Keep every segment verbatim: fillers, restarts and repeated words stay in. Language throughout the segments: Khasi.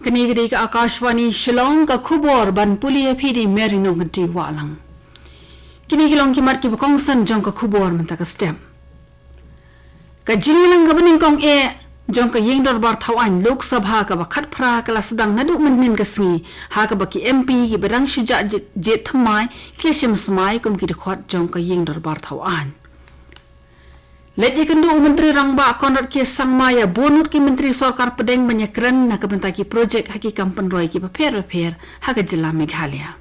Kane ka dei ka Akashvani Shillong, ka khubor ban pule ïa phi da i Mary Nongkynrih Wahlang. Kine ki long ki mat kiba kongsan jong ka khubor mynta ka step. Ka jingïalang kaba nyngkong eh jong ka ïing dorbar thaw aiñ Lok Sabha kaba khatphra ka la sdang naduh mynhynnin ka sngi, ha kaba ki M P kiba dang shu jah jied, jied thymmai ki la shim smai kum ki dkhot jong ka ïing dorbar thaw aiñ. Leit ïakynduh u Myntri Rangbah Conrad K Sangma ïa bun ngut ki Myntri Sorkar Pdeng ban ïakren na ka bynta ki projek ha ki kam pynroi kiba pher bapher ha ka jylla Meghalaya.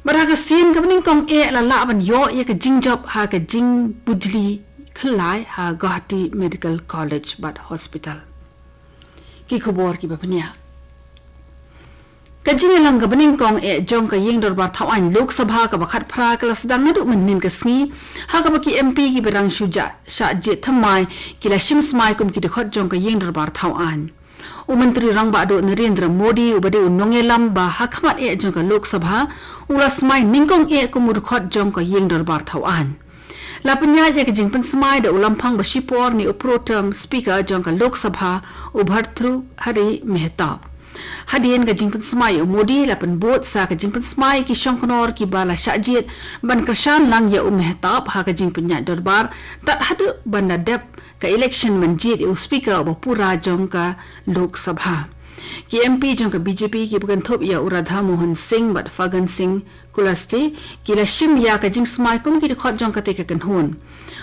Bad ha ka sien kaba nyngkong eh la lah ban ïoh ïa ka jingjop ha ka jingbujli khyllai ha Guwahati Medical College bad Hospital. Ki khubor kiba bniah. Ka jingïalang kaba nyngkong eh jong ka ïing dorbar thaw aiñ Lok Sabha kaba khatphra ka la sdang naduh mynhynnin ka sngi, ha kaba ki M P kiba dang shu jah, shah jied thymmai ki la shim smai kum ki dkhot jong ka ïing dorbar thaw aiñ. U Myntri Rangbah Duh Narendra Modi uba dei u nongïalam ba ha khmat eh jong ka Lok Sabha, u la smai nyngkong eh kum u dkhot jong ka ïing dorbar thaw aiñ. La pynïaid ïa ka jingpynsmai da u lamphang ba shipor ne u pro tem speaker jong ka Lok Sabha, u Bhartrihari Mehtab. Hadien ka jingpynsmai ïa u Modi la pynbud sa ka jingpynsmai ïa ki shongknor kiba la shah jied ban kyrshan lang ïa u Mehtab ha ka jingpynïaid dorbar tad haduh ban da dep ka election ban jied ïa u speaker uba pura jong ka Lok Sabha. Ki M P jong ka B J P kiba kynthup ïa u Radha Mohan Singh bad Fagan Singh Kullaste ki la shim ïa ka jingsmai kum ki dkhot jong katei ka kynhun.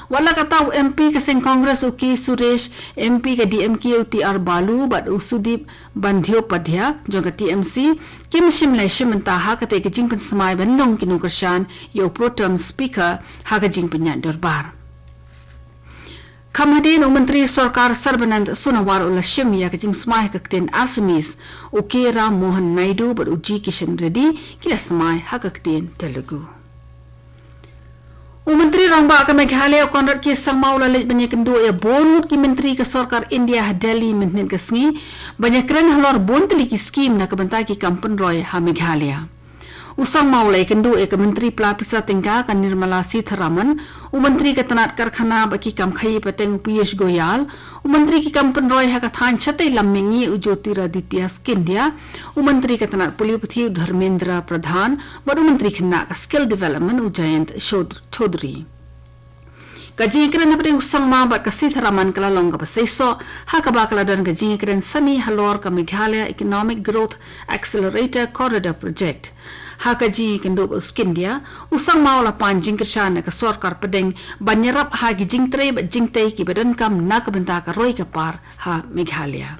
Wat la katta u M P ka seng Congress u K Suresh, M P ka D M K u T R Balu bad u Sudip Bandyopadhyay jong ka T M C kim shym la shim bynta ha katei ka jingpynsmai ban long ki nongkyrshan ïa u pro tem speaker ha ka jingpynïaid dorbar. Kham hadien u Myntri Sorkar Sarbanand Sonowal u la shim ïa ka jingsmai ha ka ktien Assamese, u K Ram Mohan Naidu bad u G Kishan Reddy ki la smai ha ka ktien Telugu. U Myntri Rangbah ka Meghalaya u Conrad K Sangma u la leit ban ïakynduh ïa bun ngut ki Myntri ka Sorkar India ha Delhi mynhynnin ka sngi, ban ïakren halor bun tylli ki skim na ka bynta ki kam pynroi ha Meghalaya. U Sangma u la ïakynduh ïa ka Myntri Pla Pisa Tyngka ka Nirmala Sitharaman, u Myntri ka tnat Karkhana bad ki kam khaïi pateng u Piyush Goyal, u Myntri ki kam pynroi ha ka thaiñ shatei lam mihngi u Jyotiraditya Scindia, u Myntri ka tnat Pule Puthi u Dharmendra Pradhan, bad u Myntri khynnah ka Skill Development u Jayant Chaud-, Chaudhary. Ka jingïakren hapdeng u Sangma bad ka Sitharaman ka la long kaba seisoh, ha kaba ka la don ka jingïakren sani halor ka Meghalaya Economic Growth Accelerator Corridor Project. Ha ka jingïakynduh bad u Scindia, u Sangma u la pan jingkyrshan na ka sorkar pdeng ban ïarap ha ki jingtrei bad jingtei kiba donkam na ka bynta ka roi ka par ha Meghalaya.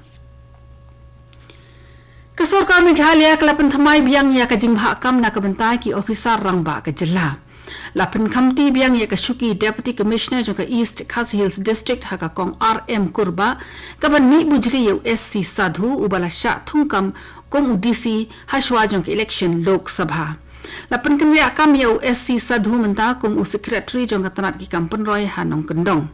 Ka sorkar Meghalaya ka la pynthymmai biang ïa ka jingbhah kam na ka bynta ki ophisar rangbah ka jylla. La pynkhamti biang ïa ka shuki Deputy Commissioner jong ka East Khasi Hills District ha ka Kong R M Kurbah, kaban mih bujli ïa u S C Sadhu uba la shah thungkam kum u D C hashwa jong ka election Lok Sabha. La pynkynriah kam ïa u S C Sadhu mynta kum u Secretary jong ka tnat ki kam pynroi ha Nongkyndong.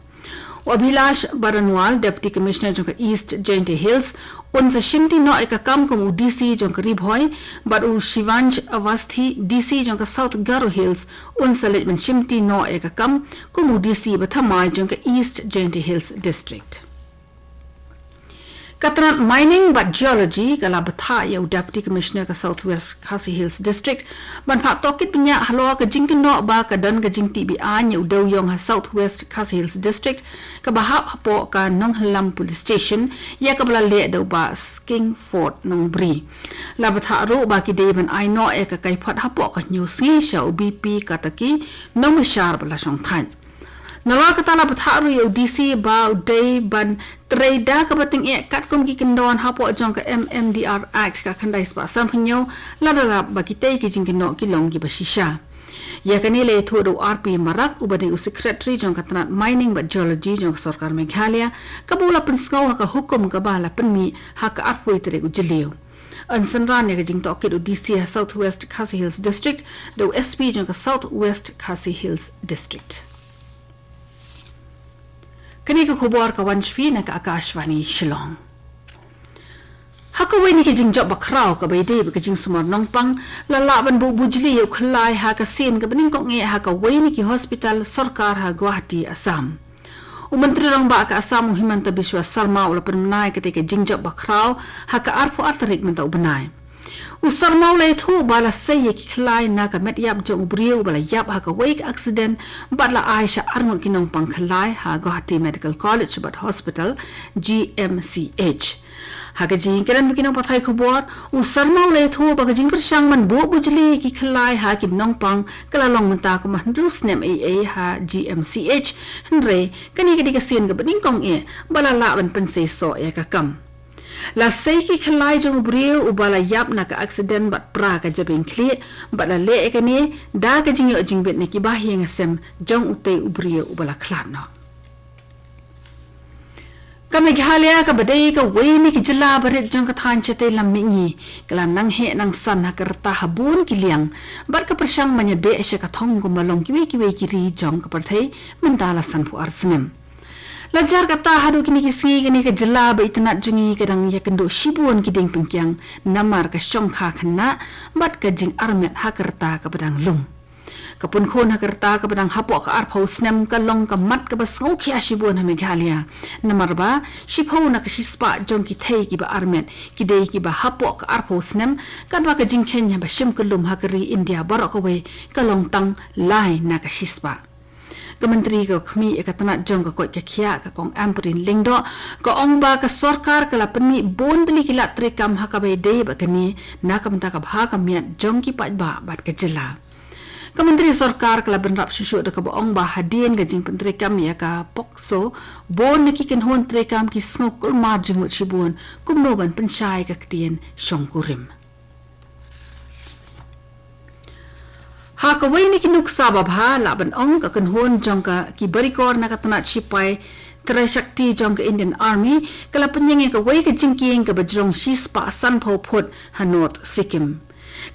U Abhilash Baranwal, Deputy Commissioner jong ka East Jaintia Hills, un sa shimti noh ïa ka kam kum u D C jong ka Ri Bhoi, bad u Shivansh Awasthi, D C jong ka South Garo Hills, un sa leit ban shimti noh ïa ka kam kum u D C bathymmai jong ka East Jaintia Hills District. Ka tnat Mining bad Geology ka la bthah ïa u Deputy Commissioner ka South West Khasi Hills District ban phah tohkit bniah halor ka jingkynnoh ba ka don ka jingtih be-aiñ ïa u dewïong ha South West Khasi Hills District kaba hap hapoh ka Nonghyllam Police Station, ïa kaba la leh da u Bah Skingford Nongbri. La bthah ruh ba ki dei ban ai noh ïa ka kaiphod hapoh ka hynñiew sngi sha u B P Kataki, nongbishar ba la shongthait. Nalor kata la bthah ruh ïa u D C ba u dei ban trei da kaba tyngeh katkum ki kyndon hapoh jong ka M M D R Act ka khyndai spah sanphew hynñiew, lada lap ba kitei ki jingkynnoh ki long kiba shisha. Ïa kane la ïathuh da u R P Marak uba dei u Secretary jong ka tnat Mining bad Geology jong ka sorkar Meghalaya, kaba u la pynsngew ha ka hukum kaba la pynmih ha ka arphew tarik u Jylliew. Yn synran ïa ka jingtohkit u D C ha South West Khasi Hills District da u S P jong ka South West Khasi Hills District. Kane ka khubor ka wan sha phi na ka Akashvani Shillong. Ha kawei na ki jingjop bakhraw kaba ïadei bad ka jingsumar nongpang, la lah ban buh bujli ïa u khyllai ha ka sien kaba nyngkong eh ha kawei na ki hospital sorkar ha Guwahati, Assam. U Myntri Rangbah ka Assam u Himanta Biswa Sarma u la pynbna ïa katei ka jingjop bakhraw ha ka arphew ar tarik mynta u bnai. U Sarma u la ïathuh ba la sei ïa ki khlai na ka met ïap jong u briew uba la ïap ha kawei ka aksiden bad la ai sha arngut ki nongpang khlai ha Guwahati Medical College bad Hospital, G M C H. Ha ka jingïakren bad ki nongpathai khubor, u Sarma u la ïathuh ba ka jingpyrshang ban buh bujli ïa ki khlai ha ki nongpang ka la long mynta kumba hynriew snem eiei ha G M C H, hynrei kane ka dei ka sien kaba nyngkong eh ba la lah ban pynseisoh ïa ka kam. La sei ki khlai jong u briew uba la ïap na ka aksiden bad pra ka jabieng khlieh, bad la leh ïa kane da ka jingïoh jingbit na ki bahaïing hasem jong utei u briew uba la khlad noh. Ka Meghalaya kaba dei kawei na ki jylla barit jong ka thaiñ shatei lam mihngi ka la nang heh nang san ha ka rta ha bun ki liang, bad ka pyrshang ban ïabeh sha ka thong kumba long kiwei kiwei ki ri jong ka pyrthei mynta la sanphew ar snem. La jar kata haduh kine ki sngi kane ka jylla ba itynnad jong ngi ka dang ïakynduh shibun ki diengpyngkiang namar ka shongkha khynnah bad ka jingarmet ha ka rta kaba dang lum. Ka punkhun ha ka rta kaba dang hapoh ka arphew snem ka long ka mat kaba sngewkhia shibun ha Meghalaya. Namar ba shiphew na ka shispah jong ki thei kiba armet ki dei kiba hapoh ka arphew snem, katba ka jingkheiñ haba shim kyllum ha ka ri India baroh kawei ka long tang lai na ka shispah. Ka Myntri ka khmih ïa ka tnat jong ka koit ka khiah, ka Kong Ampareen Lyngdoh, ka ong ba ka sorkar ka la pynmih bun tylli ki lad treikam ha kaba ïadei bad kane na ka bynta ka bha ka miat jong ki paidbah bad ka jylla. Ka Myntri Sorkar ka la bynrap shuh shuh da kaba ong ba hadien ka jingpyntreikam ïa ka POCSO, bun na ki kynhun treikam ki sngew kulmar jingmut shibun kumno ban pynshai ïa ka ktien shongkurim. Ha kawei na ki nuksa babha, lah ban ong, ka kynhun jong ka ki barikor na ka tnat shipai Trishakti jong ka Indian Army ka la pynïeng ïa kawei ka jingkieng kaba jrong shispah sanphew phut ha North Sikkim.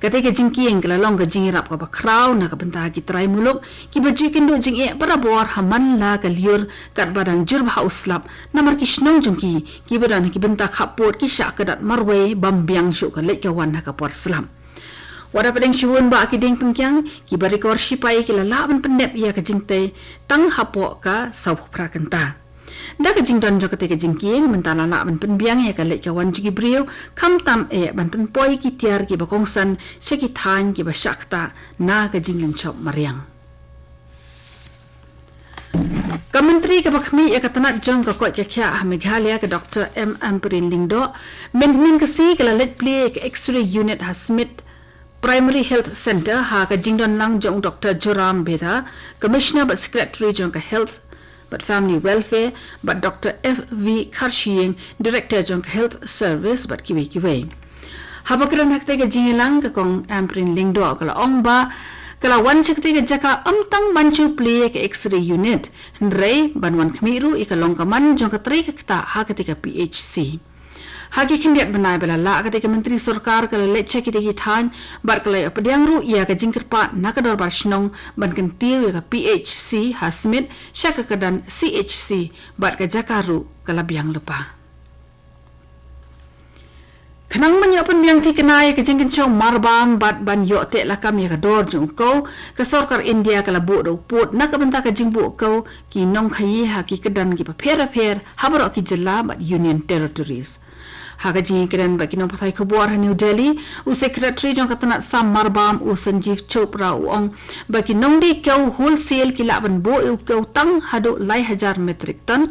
Katei ka jingkieng ka la long ka jingïarap kaba khraw na ka bynta ki trai muluk kiba ju ïakynduh jingeh barabor ha man la ka lyiur katba dang jur bha u slap, namar ki shnong jong ki kiba don ha ki bynta khappud ki shah kdot marwei bym biang shuh ka leit ka wan ha ka por slap. Wat hapdeng shibun bah ki diengpyngkiang, ki barikor shipai ki la lah ban pyndep ïa ka jingtei tang hapoh ka sawphew phra kynta. Da ka jingdon jong katei ka jingkieng, mynta la lah ban pynbiang ïa ka leit ka wan jong ki briew, khamtam eh ban pynpoi ki tiar kiba kongsan sha ki thaiñ kiba shah ktah na ka jinglynshop mariang. Ka Myntri kaba khmih ïa ka tnat jong ka koit ka khiah ha Meghalaya, ka Doctor M Ampareen Lyngdoh, mynhynnin ka sngi ka la leit plie ïa ka X-ray unit ha Smit Primary Health Centre ha ka jingdon lang jong u Doctor Joram Betha, Commissioner bad Secretary jong ka Health bad Family Welfare, bad Doctor F V Kharshiing, Director jong ka Health Service, bad kiwei kiwei. Haba kren ha katei ka jingïalang, ka Kong Ampareen Lyngdoh ka la ong ba ka la wan sha katei ka jaka ym tang ban shu plie ïa ka X-ray unit, hynrei ban wan khmih ruh ïa ka long ka man jong ka trei ka ktah ha katei ka P H C. Ha ki khyndiat bnai ba la lah, katei ka Myntri Sorkar ka la leit sha kitei ki thaiñ bad ka la ïoh pdiang ruh ïa ka jingkyrpad na ka Dorbar Shnong ban kyntiew ïa ka P H C ha Smit sha ka kyrdan C H C, bad ka jaka ruh ka la biang lypa. Khnang ban ïoh pynbiang thikna ïa ka jingkynshew marbam bad ban ïoh teh lakam ïa ka dor jong u kew, ka sorkar India ka la buh da u pud na ka bynta ka jingbuh kew ki nongkhaïi ha ki kyrdan kiba pher bapher ha baroh ki jylla bad Union Territories. Ha ka jingïakren bad ki nongpathai khubor ha New Delhi, u Secretary jong ka tnat sam marbam, u Sanjeev Chopra, u ong ba ki nongdie kew wholesale ki lah ban buh ïa u kew tang haduh lai hajar metric ton,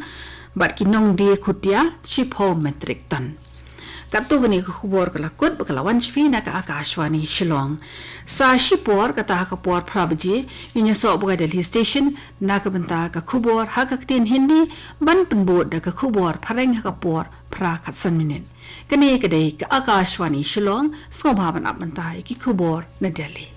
bad ki nongdie khutia shiphew metric ton. Katto katne ka khubor ka la kut bad ka la wan sha phi na ka Akashvani Shillong. Sa shipor kata ha ka por phra baje ngin ïasoh buh ïa ka Delhi Station na ka bynta ka khubor ha ka ktien Hindi, ban pynbud da ka khubor phareng ha ka por phra khatsan minit. Kane ka dei ka Akashvani Shillong, sngewbha ban ap mynta ïa ki khubor na Delhi.